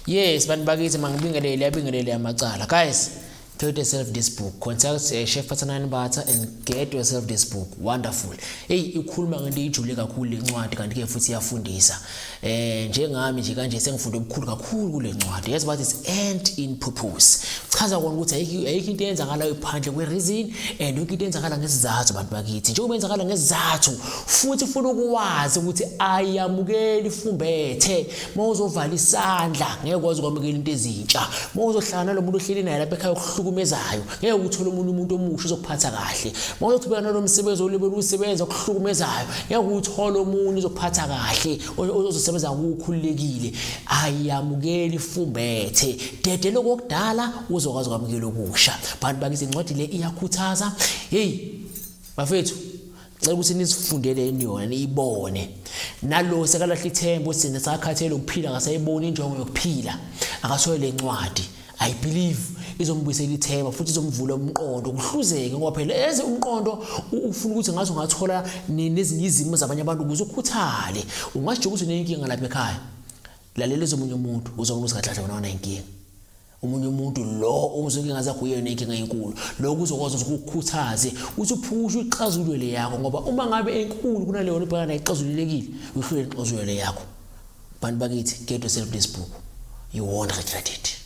Yes, bantu bakithi, mangibingelele, yabingelele amacala. Guys, get yourself this book. Contact Chef Phathanani Mbatha and get yourself this book. Wonderful. Hey, ikhuluma ngento ejule kakhulu lencwadi, kanti ke futhi iyafundisa. Njengami nje kanje sengifunde obukhulu kakhulu kule ncwadi. Yes, but it's end in purpose. Chaza kona ukuthi ayikho into eyenzakalayo phandle kwe reason and yonke into eyenzakala ngesizathu, bantu bakithi. Njengoba yenzakala ngesizathu futhi ufuna ukwazi ukuthi ayamukeli fumbethe. Mawuzovala isandla, ngeke ukwazi ukwamukela into ezintsha. Mawuzohlala nalo muntu ohleli naye lapha ekhaya okuhlukumezayo, ngeke uthole omunye umuntu omusha ozokuphatha kahle. Mawuzoqhubeka nalo msebenzi olibele usebenza okuhlukumezayo, ngeke uthole omunye ozokuphatha kahle, ozosebenza ngokukhululekile. Ayamukeli fumbethe, dedela okudala uzokwazi ukwamukela okusha. Bantu bakithi, incwadi le iyakhuthaza. Hey bafethu, ngicela ukuthi nisifundele yona, niyibone. Nalo sekalahla ithemba ukuthi nesakhathele ukuphila, akasayiboni injongo yokuphila, akathole le ncwadi. I believe izombuyisela ithemba futhi izomvula umqondo kuhluzeke, ngoba phela eze umqondo ufuna ukuthi ngaze ungathola nezinye izimo zabanye abantu ukuze ukhuthale. Ungasho ukuthi unenkinga lapha ekhaya, lalela ezomunye umuntu, uzobona ukuthi kahle kahle wena unenkinga. Omunye umuntu lo uzoke zakho uyena inkinga enkulu, lokho uzokwazi ukuthi ukukhuthaze ukuthi uphushe uxazulule le yakho, ngoba uma ngabe enkulu kunaleyo obhekana nayo ixazululekile, uhlule ixazulule le yakho. Bantu bakithi, get yourself this book, you won't regret it.